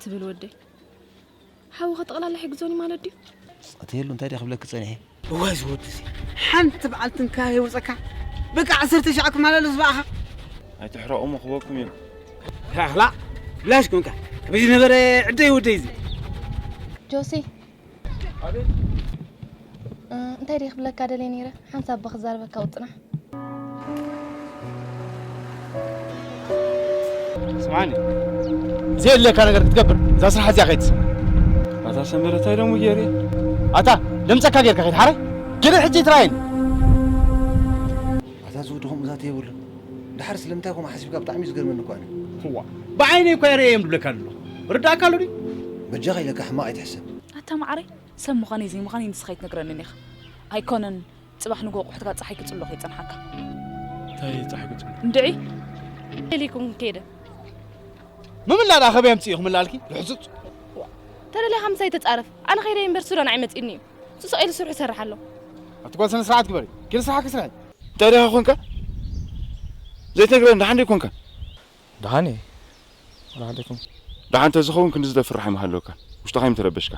ትብል ወደይ። ሓውኺ ጠቕላላ ሒግዞኒ ማለት ድዩ? እቲ የሉ እንታይ ድየ ክብለኪ ጸኒሐ? እዋይ ዝወዲ እዚ ሓንቲ በዓልቲ እንካ የውፀካ በቃ ዓሰርተ ሻዕ ክመላለስ በኣኻ ኣይትሕረቑ እሞ ክበኩም እዮም። ላኽላ ብላሽ ኮንካ ከመይ ዝነበረ ዕደይ ወደይ እዚ ጆሲ እ፣ እንታይ ድየ ክብለካ ደልየ ነይረ ሓንሳብ ብክዛረበካ ውፅና ስምዓኒ፣ ዘየድልየካ ነገር ክትገብር እዛ ስራሕ እዚኣ ከይትስራሕ። ኣታ ሰመረ እንታይ ደሞ ገይረ? ኣታ ደምፀካ ጌርካ ከይትሓረ ግደ ሕጂ ትራይን። ኣታ ዝወዲ ከምኡ ዛተ የብሉን። ድሓር ስለምንታይ ከምኡ ሓሲብካ ብጣዕሚ እዩ ዝገርመኒ እኮ ኣነ። እዋ ብዓይነይ እኳ ይርእየ እዮም ዝብለካ ኣለኹ። ርዳእካ ኣሎ ድዩ? በጃኻ ኢለካ ሕማቕ ኣይትሕሰብ። ኣታ መዓረይ ሰብ ምዃነይ ዘይምዃነይ ንስኻ ኣይትነግረንን ኢኻ። ኣይኮነን ጽባሕ ንግሆ ኣቑሑትካ ጸሓይ ክጽሎ ከይጸንሓካ። እንታይ ጸሓይ ክጽሎ? እንድዒ። ሌሊኩም ከይደ። ምምላእ ደኣ ከበይ ኣምጽእ ኢኹም ላልኪ? ልሕጹጽ። ተደሊኻ ምሳይ ተጻረፍ። ኣነ ከይደ እምበር ሱዳን ኣይመጽእኒ እዩ። ስቕ ኢሉ ስርሑ ይሰርሕ ኣሎ። ኣቲ ጓል ስነ ስርዓት ግበሪ። ኪዲ ስራሕኪ ስርሒ። እንታይ ዲኻ ኮንካ? ዘይትነግረኒ ደሓን ዶ ይኮንካ? ደሓን እየ። ወላ ሓደኩም። ደሓን እንተዝኸውን ክንዲ ዝደፍር ራሕሚ ሃለወካ። ውሽጥኻ ኣይምተረበሽካ።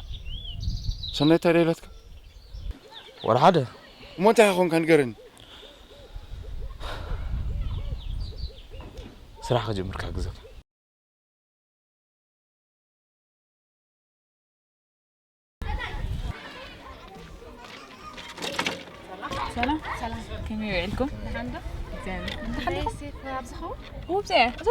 ሰናይ እንታይ ደኣ ኢላትካ? ወላ ሓደ። እሞ እንታይ ኾንካ ንገረኒ። ስራሕ ክጅምር ክሕግዘካ። ሰላም ሰላም፣ ከመይ ውዒልኩም? ደሓን ዶ? እግዚኣብሔር ይመስገን። ደሓን ዲኹም? ዮሴፍ ኣብዚ ኸውን? እዎ፣ ብዚኣ እያ። እቶ።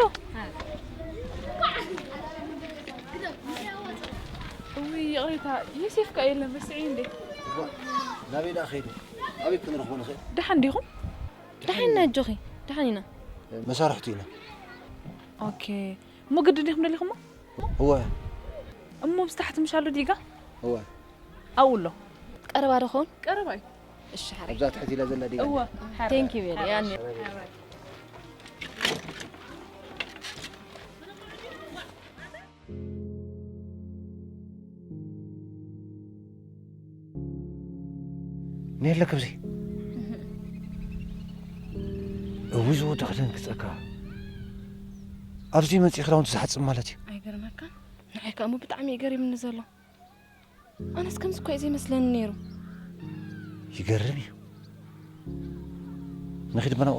እውይ፣ ይቕሬታ፣ ዮሴፍ ከኣ የለን፣ ረሲዐዮ እንዴ? እዋ፣ ናበይ ደኣ ከይዱ? ኣበይ ክንረኽቦ ንኽእል? ደሓን ዲኹም? ደሓን ኢና ኣጆኺ፣ ደሓን ኢና። መሳርሕቱ ኢና። ኦኬ፣ እሞ ግድን ዲኹም ደሊኹሞ? እወ። እሞ ብስታሕቲ ምሽ ኣሎ ዲጋ? እወ። ኣብኡ ኣሎ። ቀረባ ዶ ኸውን? ቀረባ እዩ። እሺ፣ ሓራይ። ኣብዛ ትሕት ኢላ ዘላ ዲጋ? እወ፣ ሓራይ። Thank you very much። ነየለ ክብዚ እዊ ዝወደ ክደንግጸካ ኣብዚ መጺ ክዳውንቲ ዝሓጽብ ማለት እዩ። ኣይገርመካ ንዓይ ከኣ እሞ ብጣዕሚ እዩ ገሪምኒ ዘሎ። ኣነስ ከምዚ እኮ እዩ ዘይመስለኒ ነይሩ። ይገርም እዩ። ንኺድ ብናኡ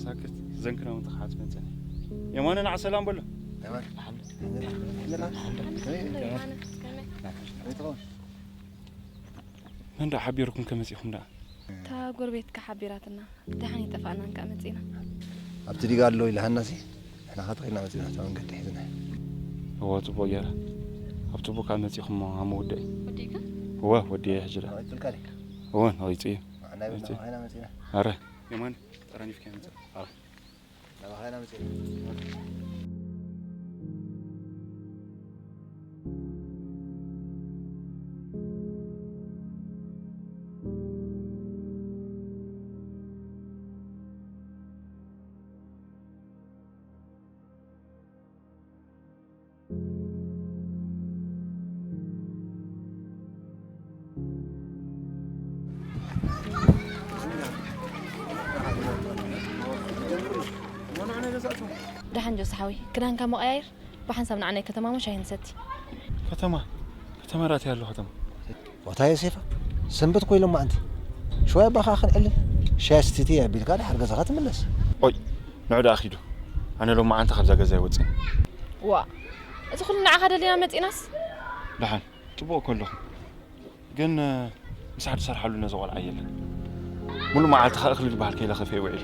ሳክት ዘንክና እውን ተኸሓት መፀኒ የማነ ንዓ ሰላም በሎ መን ደኣ ሓቢርኩም ከመፂኹም ደኣ እታ ጎረቤትካ ሓቢራትና ደሓን ይጠፋእና እንካ መፂና ኣብቲ ዲጋ ኣሎ ኢልሃናሲ ንሕና ኸተኺልና መፂና ኣብታ መንገዲ ሒዝና እወ ፅቡቅ ገይረ ኣብ ፅቡቅ ካብ መፂኹም ኣብ መወደኢ ወዲእካ እወ ወዲየ ሕጂ ደኣ ነቒፅልካ ድዩ እወ ነቒፁ እዩ ንዓና ይብልና ከይና መፂና ኣረ የማን ጠራኒፍካ ይምፅእ ኣረ ናባኻ ኢና መፂና ደሓን ጆስ ሓወይ ክዳንካ መቐያየር ብሓንሳብ ንዓናይ ከተማ ሞ ሻሂ ንሰቲ። ከተማ ከተማ ራእቲ ኣሎ ከተማ። ዋታ ዮሴፋ ሰንበት ኮይሎም ማዓንቲ ሽዋይ ኣባኻ ክንዕልል ሻሂ ስትቲ ኣቢልካ ድሓር ገዛኻ ትምለስ። ኦይ ንዑ ደኣ ኪዱ ኣነ ሎም ማዓንቲ ካብዛ ገዛ ይወፅን። ዋ እዚ ኩሉ ንዓኻ ደሊና መፂናስ። ደሓን ፅቡቕ ከለኹ ግን ምሳሕ ትሰርሓሉ ነዚ ቆልዓ የለን። ሙሉእ መዓልቲ ከኣ እኽሊ ዝበሃል ከይለኸፈ ይውዕል።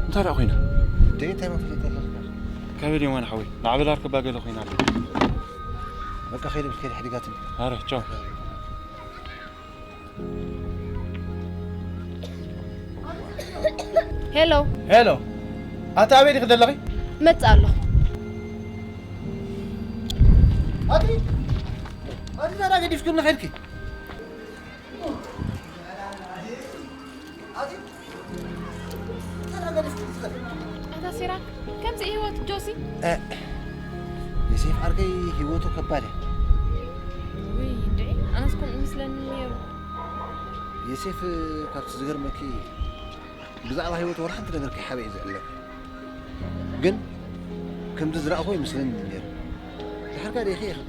እንታይ ደኣ ኮይና? ደይ እንታይ መፍለጥ ኣለካ? ካበይ ደማን ሓወይ ንዓበላ ርከባ ገለ ኮይና ኣላ። በቃ ከይደ ብልከይ ሕዲጋትኒ። ኣረ ቻው። ሄሎ ሄሎ፣ ኣታ ኣበይ ዲኺ ዘለኺ? መጽእ ኣለኹ። ኣቲ ኣቲ ዛራ ገዲፍክኒ ኸድኪ። ኣቲ ዛራ ገዲፍክኒ ኸድኪ። ኣታ ሲራክ፣ ከምዚ ህይወት ጆሲ? እ፣ የሴፍ ዓርከይ ህይወቱ ከባድ እያ። ውይ እንዴ፣ ኣነስ ከምኡ ይመስለኒ ነይሩ። የሴፍ፣ ካብቲ ዝገርመኪ፣ ብዛዕባ ህይወቱ ወላ ሓንቲ ነገር ከይሓበ እዩ ዝዕለም። ግን ከምዚ ዝረኣኹ ይመስለኒ ነይሩ። ድሕርካ ዲኺ ኢኺ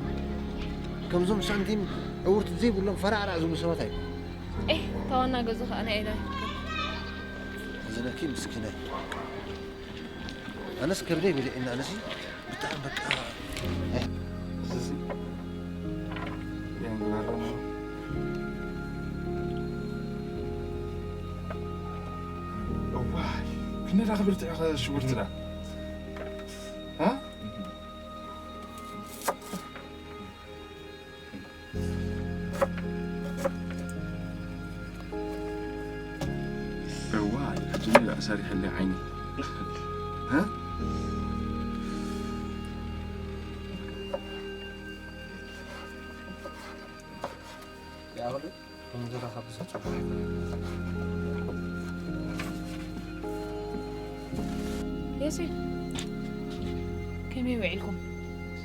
ከምዞም ሳንቲም ዕውርቲ ዘይብሎም ፈራዕራዕ ዝብሉ ሰባት ኣይኮኑ። ኤህ፣ እታ ዋና ገዝኡ ኸኣ ናይ ኤላ ትርከብ። ሕዝነኪ ምስኪናይ። ኣነስ ከብደይ በሊዕኒ፣ ኣነሲ ብጣዕሚ በቃ። እህ። እዚሲ የንግላሎ ነው። እዋይ፣ ክንደይ ዳኣ ክብርቲ ኢኻ ሽጉርትና? እ? እዋ፣ ሕጂ እኒ ዳኣ ሰሪሐለይ ዓይኒ። እ? ዮሴፍ፣ ከመይ ውዒልኩም?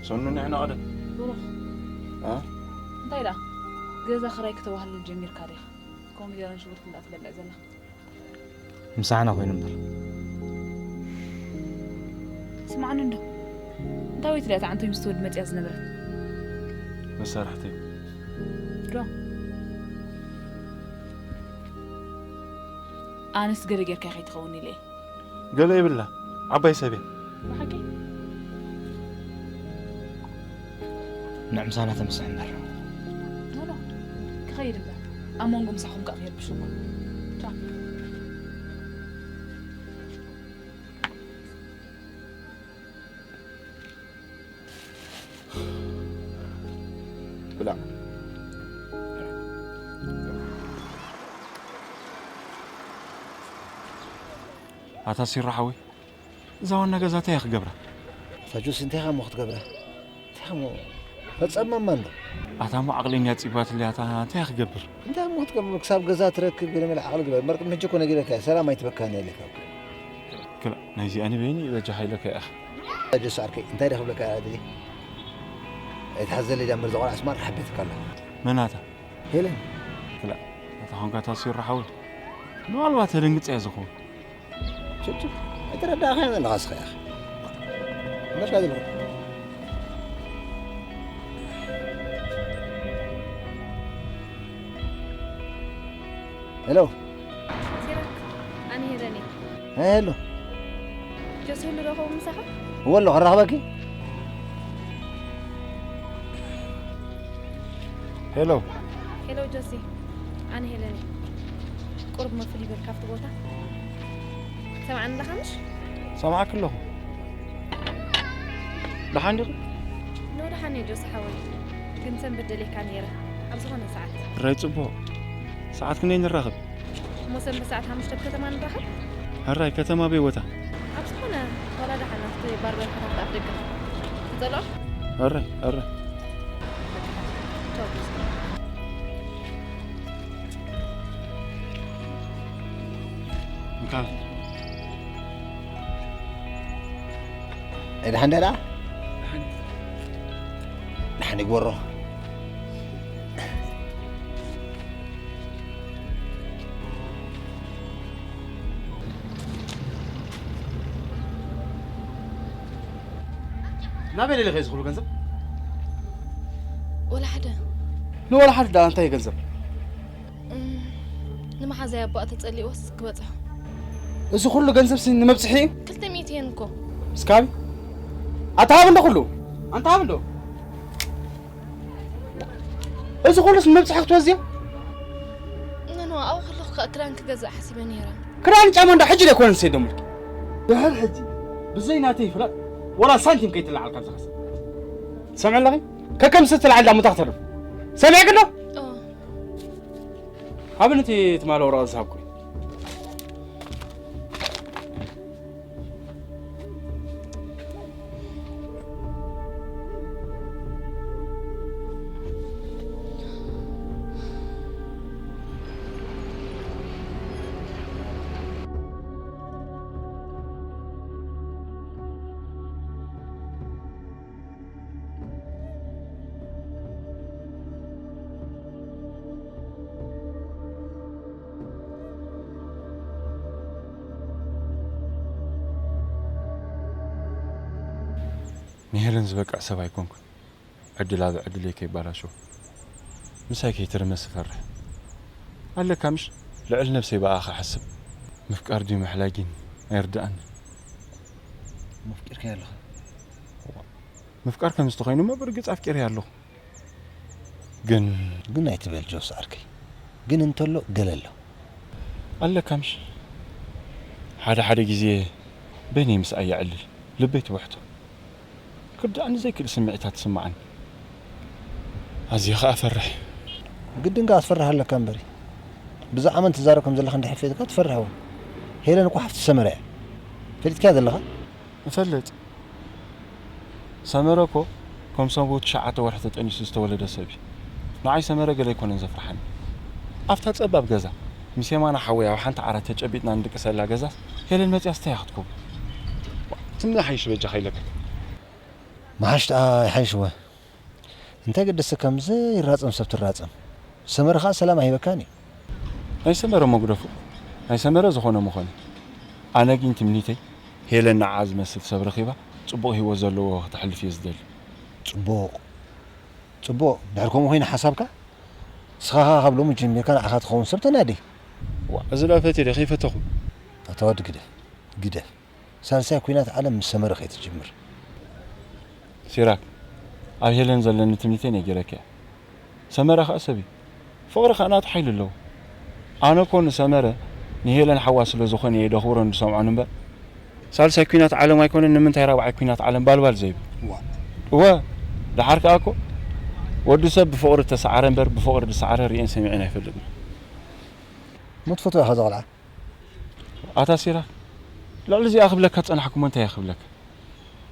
ሰኑ ንሕና ቀደም። ብሩኽ። እ? እንታይ ደኣ? ገዛ ክራይ ክተዋህልል ጀሚርካ ዲኻ? ኮሚደረን ሽጉርትን ደኣ ትበልዕ ዘለኻ? ምሳሕና ኮይኑ እምበር። ስምዓኒ እንዶ። እንታይ ወይቲ ደኣ እታ ዓንቶይ ምስ ትወልድ መጺኣ ዝነበረት? መሳርሕተይ። ዶ? ኣነስ ገለ ጌርካ ከይትኸውን ኢለ እየ። ገለ የብላ፣ ዓባይ ሰብ እያ። ብሓቂ? ንዕ ምሳና ተምስሕ እምበር። ኖ፣ ኖ፣ ክኸይድ እምበር። ኣብ መንጎ ምሳኹም ከኣ ክየርብሽ እኮ። ቻው። ብላዕ። ኣታ ሲሮ ሓወይ፣ እዛ ዋና ገዛ እንታይ እያ ክገብራ? ኣታ ጆሲ፣ እንታይ ኢኻ እሞ ክትገብራ? እንታይ ኢኻ እሞ? ፈጸመማ እንዶ። ኣታ እሞ ዓቕሊ እንድያ ጺባትለይ፣ ኣታ እንታይ እያ ክገብር? እንታይ እሞ ክትገብር? ክሳብ ገዛ ትረክብ ገለ መለ ዓቕሊ ግበር። እምበር ቅድሚ ሕጂ እኮ ነጊረካ እየ፣ ሰላም ኣይትበካኒ ኢለካ እኮ። ክላ፣ ናይዚኣ ንበይኒ በጃኻ ኢለካ እየ። ኣታ ጆሲ ዓርከይ፣ እንታይ ደ ክብለካ እየ ኣድሊ? ኣይትሓዘለይ ዳ እምበር፣ እዛ ቆልዓ ስማር ሓቢትካ ኣላ። መን ኣታ? ሄለን። ክላ፣ ኣታ ኾንካ ኣታ ሲሮ ሓወይ። ምናልባት ተደንግጽ እያ ዝኸውን። ችብ ችብ፣ ኣይተረዳእኻዮን ዘለኻ እስኻ ኢኻ። መርካ ዝብሉ። ሄሎ። ሲራክ፣ ኣነ ሄለን እየ። ሄሎ። ጆሲ ህሉ ዶ ኸውን ምሳኻ? እወ ኣሎ፣ ከራኽበኪ። ሄሎ። ሄሎ ጆሲ፣ ኣነ ሄለን እየ። ቁሩብ መፍል ይበል ካብቲ ቦታ። ሰምዓኒ ኣለኻ ምሽ? ሰማዕኪ ኣለኹ። ደሓን ዲኺ? ኖ፣ ደሓን እየ ጆሲ ሓወይ። ግን ሰንበት ደልየካ ነይረ። ኣብ ዝኾነ ሰዓት። ሕራይ ጽቡቕ። ሰዓት ክንደይ ንራኸብ? እሞ ሰንበት ሰዓት ሓሙሽተ ኣብ ከተማ ንራኸብ? ሕራይ፣ ከተማ ኣበይ ቦታ? ኣብ ዝኾነ፣ ዋላ ደሓን ኣብቲ ባርበር ከታፍቲ ኣፍ ደገ። ትጸልኦ? ሕራይ፣ ሕራይ። ቻው ጆሲ። እንካ። ኣይ፣ ደሓን ደኣ? ደሓን። ደሓን ይግበሮ። ናበይ ደሊኸ እዚ ኩሉ ገንዘብ? ወላ ሓደ። ንወላ ሓደ ደኣ እንታይ ገንዘብ? እም፣ ንመሓዛይ ኣቦኣ ተጸሊእዎስ ክበጽሖ። እዚ ኩሉ ገንዘብሲ ንመብጽሒ እዩ? ክልተ ሚእቲ እየን እኮ። እስካቢ ኣታ ሃብ እንዶ ኩሉ። ኣንታ ሃብ እንዶ። እዚ ኩሉስ ንመብጽሒ ክትወዝዮ? ኖ፣ ኖ፣ ኣብኡ ከለኹ ከኣ ክዳን ክገዝእ ሓሲበ ነይረ። ክዳን ጫማ እንዶ ሕጂ ደይኮነን ሰይዶምልኪ። ድሕር ሕጂ ብዘይ ናተይ ፍላጥ ወላ ሳንቲም ከይትለዓል ካብዚ ኸሰብ። ትሰምዒ ኣለኺ? ከከም ዝተለዓል ዳሞ ተኽተርፍ። ሰሚዕኪ ዶ? ኦ። ሃብኒ እቲ ትማሊ ወረቐት ዝሃብኩ። ንሄለን ዝበቅዕ ሰብ ኣይኮንኩን። ዕድላ ብዕድለይ ከይባላሾ ምሳይ ከይትርመስ እፈርሕ። ኣለካ ምሽ ልዕሊ ነብሰይ ብኣኻ ሓስብ። ምፍቃር ድዩ ምሕላይ ግን ኣይርድኣኒ። መፍቂርካዮ ኣለኻ። ምፍቃር ከም ዝተኾይኑ እሞ ብርግጽ ኣፍቂረ ኣለኹ። ግን ግን ኣይትበል ጆስ ዓርከይ። ግን እንተሎ ገለ ኣሎ። ኣለካ ምሽ ሓደ ሓደ ግዜ በይነይ ምስኣ የዕልል ልበይ ትውሕቶ። ክርድኣኒ ዘይክእል ስምዒታት ትስምዓኒ። ኣዝየ ኸኣ እፈርሕ። ግድን ከኣ ትፈርሕ ኣለካ እምበሪ። ብዛዕባ መን ትዛረብ ከም ዘለኻ እንድሕር ፈሊጥካ ትፈርሕ እውን። ሄለን እኮ ሓፍቲ ሰመረ እያ። ፈሊጥካያ ዘለኻ? እፈልጥ። ሰመረ እኮ ከም ሰንበቱ ትሽዓተ ወርሒ ተጠኒሱ ዝተወለደ ሰብ እዩ። ንዓይ ሰመረ ገለ ኣይኮነን ዘፍርሓኒ። ኣብታ ጸባብ ገዛ ምስ የማነ ሓወይ ኣብ ሓንቲ ዓራት ተጨቢጥና ንድቅሰላ ገዛስ ሄለን መጺኣስ እንታይ እያ ክትከውን? ትም ሓይሽ በጃኻ ኢለካ። መሓሽ ደኣ ይሓይሽ እወ። እንታይ ገደሰካ ምስ ዘይራጸም ሰብ ትራጸም? ሰመረ ኸኣ ሰላም ኣይህበካን እዩ። ናይ ሰመረ መጉደፉ ናይ ሰመረ ዝኾነ ምኾነ። ኣነ ግን ትምኒተይ ሄለን ንዓ ዝመስል ሰብ ረኺባ ጽቡቕ ህይወት ዘለዎ ክተሕልፍ እየ ዝደሊ። ጽቡቕ ጽቡቕ ድሕር ከምኡ ኮይኑ ሓሳብካ ስኻ ካብ ሎሚ ጀሚርካ ንዓኻ ትኸውን ሰብ ተናዲ። ዋ እዚ ዳፈት ኢለ ከይፈተኹ። ኣታ ወዲ ግደፍ ግደፍ። ሳልሳይ ኩናት ዓለም ምስ ሰመረ ከይትጅምር። ሲራክ ኣብ ሄለን ዘለኒ ትምኒተይ ነጊረካ እየ። ሰመረ ኸኣ ሰብ እዩ። ፍቕሪ ኸኣ ናቱ ሓይሊ ኣለዎ። ኣነ እኮ ንሰመረ ንሄለን ሓዋ ስለ ዝኾነ እየ ደኽብሮን ዝሰምዖን እምበር ሳልሳይ ኩናት ዓለም ኣይኮነን ንምንታይ ራብዓይ ኩናት ዓለም ባልባል ዘይብል። እወ ደሓር ከኣ እኮ ወዲ ሰብ ብፍቕሪ ተሰዓረ እምበር ብፍቕሪ ዝሰዓረ ርእየን ሰሚዐን ኣይፈልጥን። ሞ ትፈትዋ ኢኻ እዛ ቖልዓ? ኣታ ሲራክ ልዕሊ እዚኣ ክብለካ ዝጸናሕኩ እሞ እንታይ እየ ክብለካ?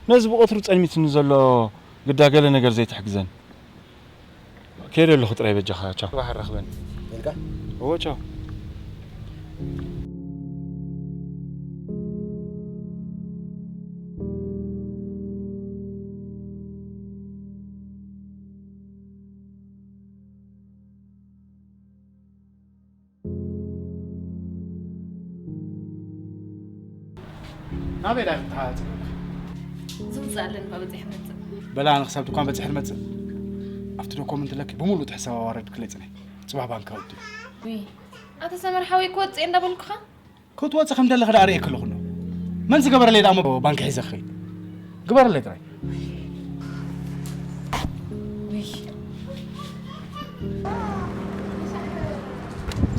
ነዚ ብቐትሩ ጸልሚትኒ ዘሎ ግዳ ገለ ነገር ዘይትሕግዘኒ። ከይደ ኣለኹ ጥራይ በጃኻ ቻው። ጽባሕ ራኽበኒ። ኢልካ? እወ ቻው። ናበይ ዳ ክትተሓባበ? ዝምፅእ ኣለን እባ በፂሐ መፅእ። በላ ኣነ ክሳብ ድኳን በፂሐ መፅእ። ኣብቲ ዶኮመንት ለኪ ብምሉእ እቲ ሕሳብ ኣዋረድ ክለይ ፅነ። ፅባሕ ባንክ ኣውዲ። ውይ ኣታ ሰመር ሓወይ ክወፅእ እየ እንዳበልኩኻ። ክትወፂ ከም ደለኺ ዳ ርእየኪ ኣለኹ። መን ዝገበረለይ ዳ እሞ ባንክ ሒዘ ክኸይድ? ግበረለይ ጥራይ።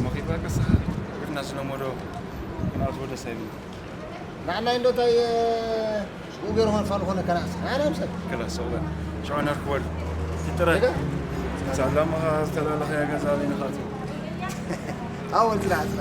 መኺድካ ቅስኻ ግፍና ዝለመዶ ክንኣትዎ ደስ ኣይብልን። ንዓናይ እንዶ እንታይ ሽግኡ ገይሩ ፋሉ ኾነ ከናስ ኣነ ምሰል ክላ ሰውበ ሽዑ ነርክወል ይጥረ ሳላምኻ ዝተላለኸያ ገዛ በይንኻት ኣወል ዝለዓፅና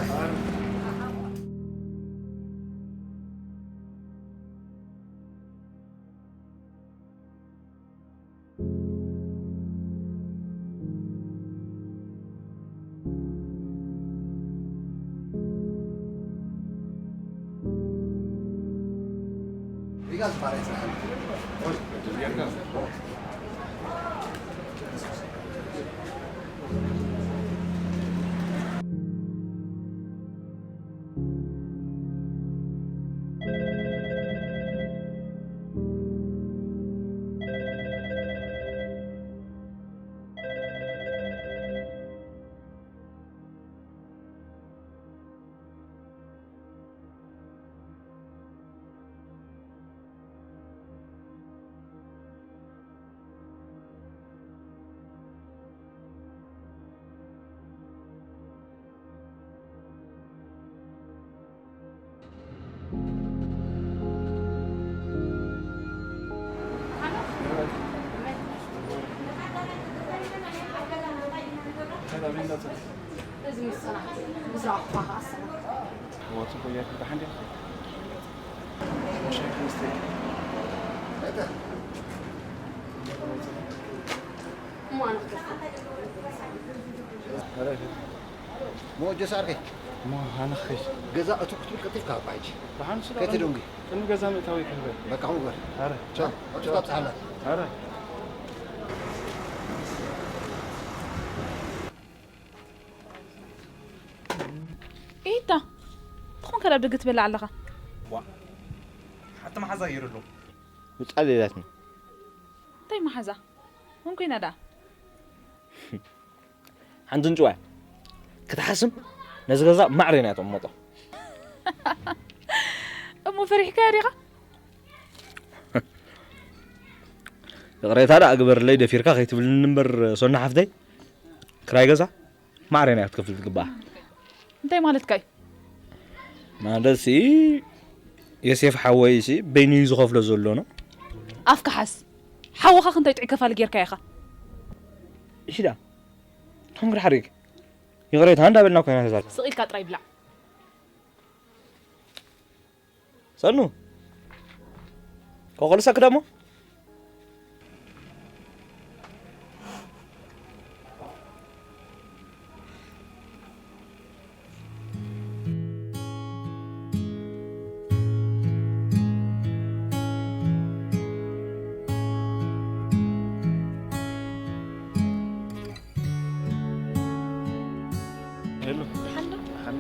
ሞጆ ሳርከይ እሞ ኣነ ክኸይድ ገዛ እቱ ክትብል ቀልጢፍካ እኳ ሕጂ ብሓንሱ ከይትደንጉ ቅድሚ ገዛ ምእታወይ ክህበ በቃ ከምኡ ግበር ኣረ ቻው ዕቱብ ኣብፅሓላ ኣረ ኢታ ትኾን ከዳ ብድግ ትበላ ኣለኻ ሓንቲ መሓዛ ገይሩ ኣሎ ብጣል ኢላትኒ እንታይ መሓዛ? መን ኮይና ደኣ? ሓንቲ እንጭዋ ክትሓስም ነዚ ገዛ ማዕረ ኢና ተቐመጦ። እሞ ፈሪሕካያ ዲኻ? ይቕሬታ ደኣ ግበርለይ፣ ደፊርካ ከይትብልኒ እምበር፣ ሶና ሓፍተይ፣ ክራይ ገዛ ማዕረ ኢና ክትከፍል ትግባኣ። እንታይ ማለትካ እዩ? ማለትሲ፣ ዮሴፍ ሓወይሲ በይኑ እዩ ዝኸፍሎ ዘሎ ነው። ኣፍካ ሓዝ። ሓወኻ ክንታይ ጥዑይ ከፋሊ ጌርካ ኢኻ? እሺ ደኣ፣ ትኹም ክድሓሪክ ይቕሬታ እንዳበልና ኮይና ተዛር። ስቕ ኢልካ ጥራይ ብላዕ። ሰኑ፣ ኮኾልሰክ ደሞ? ሄሎ። ደሓን ዶ? ደሓን።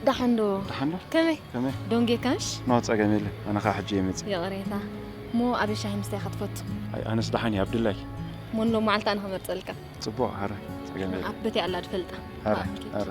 ደሓን ዶ? ደሓን ዶ? ከመይ? ከመይ? ዶንጌካሽ? ኖ፣ ጸገም የለ። ኣነ ኸኣ ሕጂ እየ መጽእ። ይቕሬታ። እሞ ኣበይ ሻሂ ምስታይ ኢኻ ትፈቱ? ኣይ፣ ኣነስ ደሓን እየ፣ ኣብ ድላይ። እሞ ሎማዓልቲ ኣነ ክመርጸልካ። ጽቡቕ፣ ሃረ። ጸገም የለ። ኣብ በቲ ኣላ ድፈልጣ። ሃረ፣ ኣኪድ። ሃረ።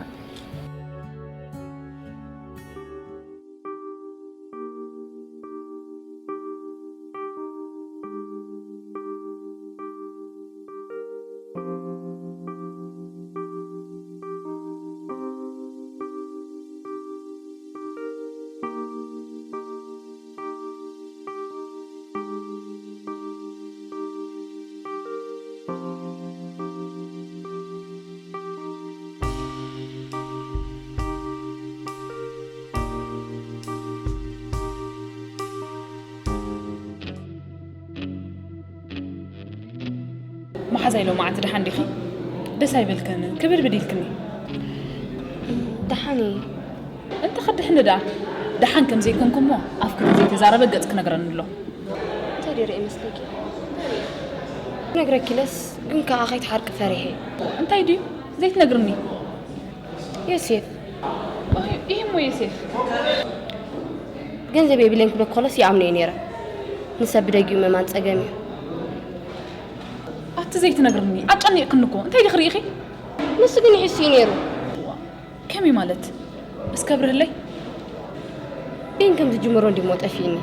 መሓዛይ ሎማዓንቲ ደሓን ዲኺ? ደስ ኣይበልክን፣ ክብድብድ ኢልክኒ። ደሓን እየ። እንተ ኸድሕኒ ደኣ፣ ደሓን ከም ዘይኮንኩ እሞ ኣፍኪ ዘይተዛረበ ገጽ ክነግረኒ ኣሎ። እንታይ ደይረ ይመስለኪ? ክነግረኪ ኢለስ፣ ግን ከኣ ከይትሓርቂ ፈሪሐ። እንታይ ድዩ ዘይትነግርኒ? ዮሴፍ። ኣይ፣ ኢሂሞ ዮሴፍ። ገንዘብ የብለይን ክብለኪ ከሎስ ይኣምኖ እየ ነይረ። ንሰብ ብደጊኡ ምእማን ጸገም እዩ። ኣቲ ዘይትነግርኒ፣ ኣጨኒቕክኒ እኮ። እንታይ ዲኺ ርኢኺ? ንሱ ግን ይሕሱ እዩ ነይሩ። ከመይ ማለት? እስከ ኣብርህለይ። በይን ከም ዝጅምሮ እንዲሞ ጠፊእኒ።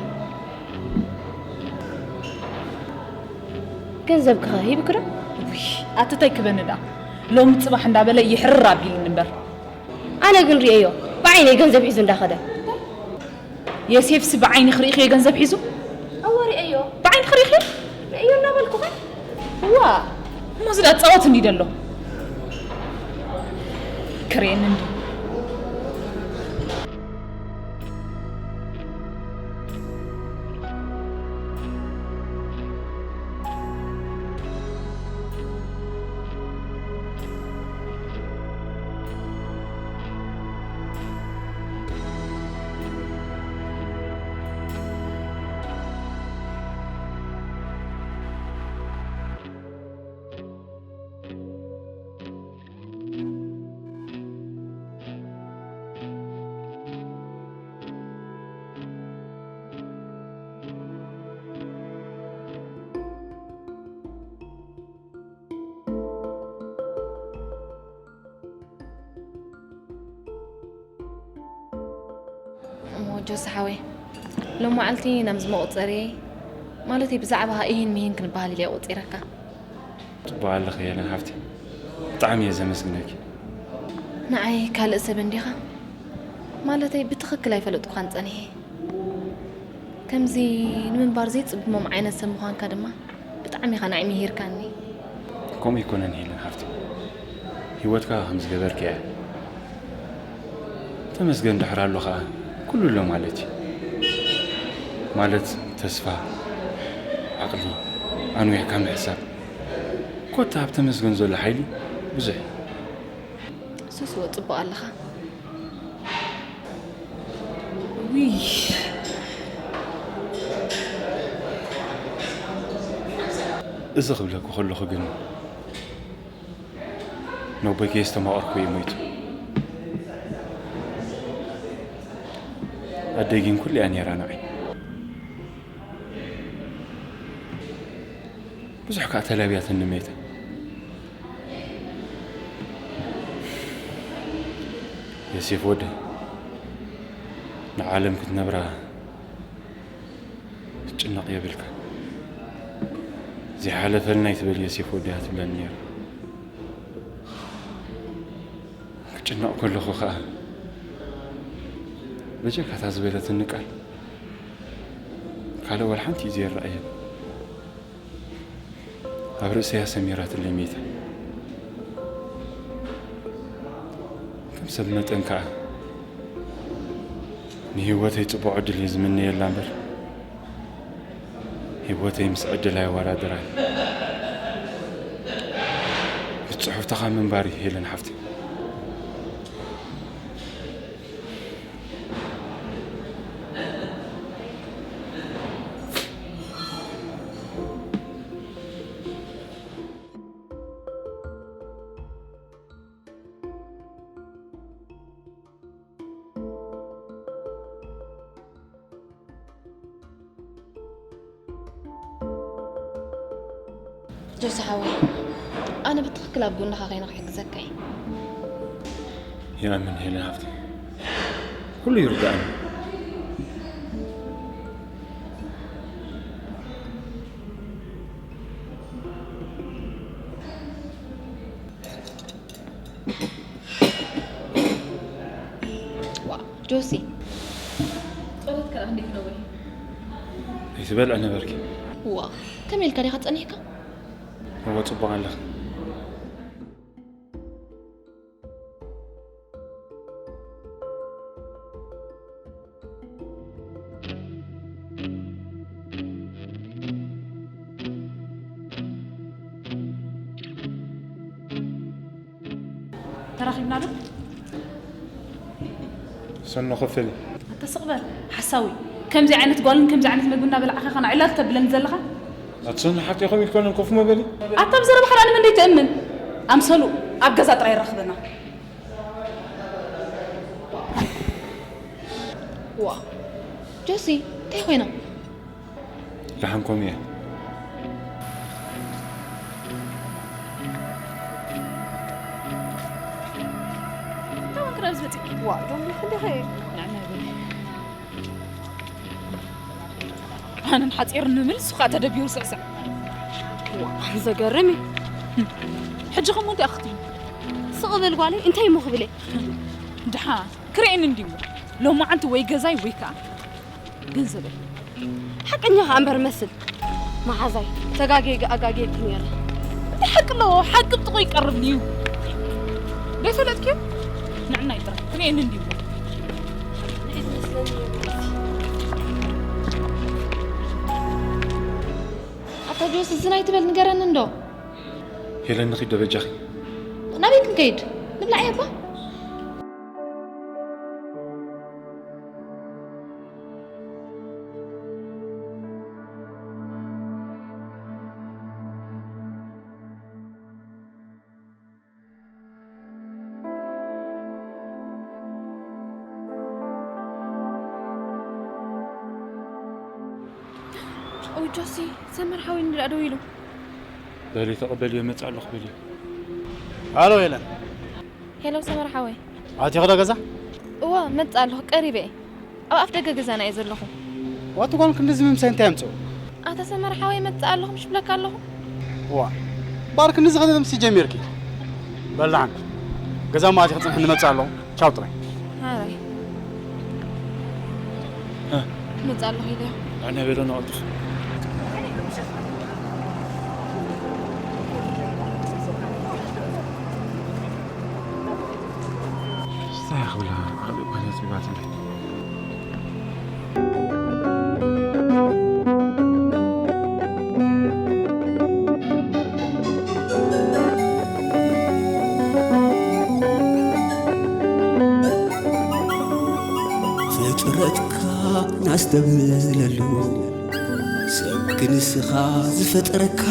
ገንዘብኪኸ ሂብኪ ዶ? ውይ፣ ኣቲ እንታይ ክበኒ ደኣ? ሎሚ ጽባሕ እንዳበለ ይሕርር ኣቢልኒ እምበር። ኣነ ግን ርእየዮ፣ ብዓይነይ ገንዘብ ሒዙ እንዳኸደ። ዮሴፍሲ ብዓይኒ ክርእኽዮ ገንዘብ ሒዙ? እወ ርእየዮ። ብዓይኒ ክርእኽዮ? ርእየዮ እናበልኩኸ? እዋ፣ እሞ እዚ ዳጻወት እንዲ ደሎ። ክርእየኒ እንዲ። እሞ ጆሲ ሓወይ፣ ሎም መዓልቲ ናብዚ መቑጸሪ፣ ማለተይ ብዛዕባ ኢሂን ምሂን ክንበሃል ኢለ እየ ቆጺረካ። ጽቡቕ ኣለኺ ሄለን ሓፍቲ፣ ብጣዕሚ እየ ዘመስግነኪ። ንዓይ ካልእ ሰብ እንዲኻ? ማለተይ ብትኽክል ኣይፈለጥኩኻን ጸኒሐ። ከምዚ ንምንባር ዘይጽግሞም ዓይነት ሰብ ምዃንካ ድማ ብጣዕሚ ኢኻ ንዓይ ምሂርካኒ። ከምኡ ኣይኮነን ሄለን ሓፍቲ፣ ህይወትካ ከም ዝገበርክያ። ተመስገን ድሕር ኣሎ ኸኣ ኩሉ ኣሎ ማለት እዩ። ማለት ተስፋ፣ ዓቕሊ፣ ኣንዊሕካ ምሕሳብ፣ ኮታ ኣብ ተመስገን ዘሎ ሓይሊ ብዙሕ እዩ። ሱስ ወ ጽቡቕ ኣለኻ። ውይ። እዚ ክብለኩ ከለኹ ግን ነቦይ ከየስተማቐርኩ እዩ ሞይቱ። ኣደይ ግን ኩሉ እያ ነይራ ንዓይ። ብዙሕ ከኣ ተላብያትኒ መይታ። ዮሴፍ ወደይ፣ ንዓለም ክትነብራ ክትጭነቕ የብልካ። ዘይሓለፈልና ኣይትበል ዮሴፍ ወደይ እያ ትብለኒ ነይራ። ክጭነቕ ከለኹ ኸኣ በጀካ እታ ዝበለትኒ ቃል ካልእ ዋላ ሓንቲ እዩ ዘይረኣየኒ። ኣብ ርእሰያ ሰሚራትለይ መይታ። ከም ሰብ መጠን ከኣ ንህይወተይ ጽቡቕ ዕድል እየ ዝምነየላ እምበር፣ ህይወተይ ምስ ዕድል ኣይወዳደራን። ብጽሑፍትኻ ምንባር እዩ ሄለን ሓፍተይ። ጆሲ ሓወይ፣ ኣነ ብትኽክል ኣብ ጎንኻ ኮይነ ክሕግዘካ እየ። ይኣምን ሄለን ሓፍተይ፣ ኩሉ ይርዳእኒ። ዋ፣ ጆሲ፣ ጸሎት ከኣ እንዴት ነው ወይ? ኣይትበልዕ ነበርኪ። ዋ፣ ከመይ ኢልካ ዲኻ ጸኒሕካ? እወ፣ ጽቡቕ ኣለኺ። ተራኺብና ዶ? ሰኖ ክፍል። ኣታ ስቕ በል፣ ሓሳዊ። ከምዚ ዓይነት ጓልን ከምዚ ዓይነት መግቢ እናበላዕኻ ኸና ዕላል ተብለኒ ዘለኻ? ኣቲ ሰኖ ሓቂ ኸም ኢልኮነን ኮፍ መበሊ። ኣታ ብዘረባኻ ደኣ ንመን ደይትእምን? ኣምሰሉ ኣብ ገዛ ጥራይ ይራኽበና። ዋ፣ ጆሲ፣ እንታይ ኮይና? ደሓን ኮም እየ። እንታይ ወንክራ ዝመጽእ? ዋ፣ ዶም ክንደኸ? ንዕና በል። ኣነን ሓጺር ንምል፣ ንሱ ኸኣ ተደቢሩ ስዕስዕ። ዋ፣ ዘገርም እዩ። ሕጂ ኸሞ እንታይ ክትብሊ? ስቕ በል ጓለይ፣ እንታይ እሞ ክብል እየ? ደሓን ክርእየኒ እንድዩ እሞ። ሎማዓንቲ ወይ ገዛይ ወይ ከኣ ገንዘበይ። ሓቀኛ ኸኣ እምበር መስል። መሓዛይ፣ ተጋግየ ኣጋግየኪ ነይረ። እንታይ ሓቂ ኣለዎ? ሓቂ ብጥቑ ይቀርብ ድዩ? ዘይፈለጥክዮ? ንዕናይ ጥራሕ ክርእየኒ እንድዩ እሞ። ኣታ ጆሲ፣ ዝን ኣይትበል፣ ንገረኒ እንዶ። ሄለን፣ ንኺድ ዶ በጃኺ? ናበይ ክንከይድ? ንብላዕ እየ እባ። ኦይ ጆሲ፣ ሰመር ሓወይ እንድኣ ደው ኢሉ። በሊ ተቐበልዮ፣ መጽእ ኣለኹ በልዮ። ሃሎ ሄለን። ሄሎ ሰመር ሓወይ። ኣቲኺ ዶ ገዛ? እወ፣ መጽእ ኣለኹ፣ ቀሪበ እየ። ኣብ ኣፍ ደገ ገዛና እየ ዘለኹ። ዋቲ ጓል ክንድዚ ምምሳይ እንታይ ኣምጽኦ? ኣታ ሰመር ሓወይ፣ መጽእ ኣለኹ ምሽ ብለካ ኣለኹ። ዋ፣ ባር ክንድዚ ከመምሲ ጀሚርኪ? በላዕን ገዛ ማእቲ ክጽንሕ ንመጽእ ኣለኹ። ቻው ጥራይ። ሃራይ። እ። መጽእ ኣለኹ ኢለዮ። ኣነ በሎ ንቐልጥፍ። እንታይ ክብላ ካልእ እኳ ነጺባትለይ። ፍጥረትካ ናስተብህለሉ ሰብ ክንስኻ ዝፈጠረካ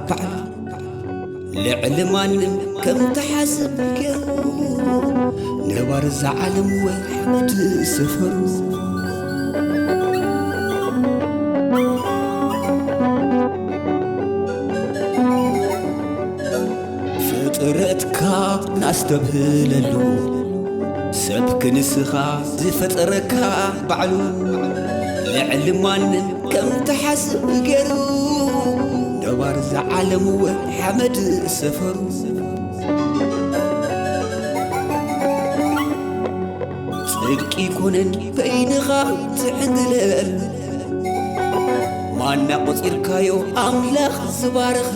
ባዕሉ ልዕሊ ማንም ከም ትሓስብ ገይሩ ነባሪ እዛ ዓለም ወይ ሓመድ ሰፈሩ። ጥረትካ ናስተብህለሉ፣ ሰብ ክንስኻ ዝፈጠረካ ባዕሉ፣ ልዕሊ ማንም ከም ትሓስብ ገይሩ፣ ነባር ዝዓለምዎ ሓመድ ሰፈሩ። ጽድቂ ይኮነን በይንኻ ትዕንግለል፣ ማና ቆጺርካዮ ኣምላኽ ዝባረኸ።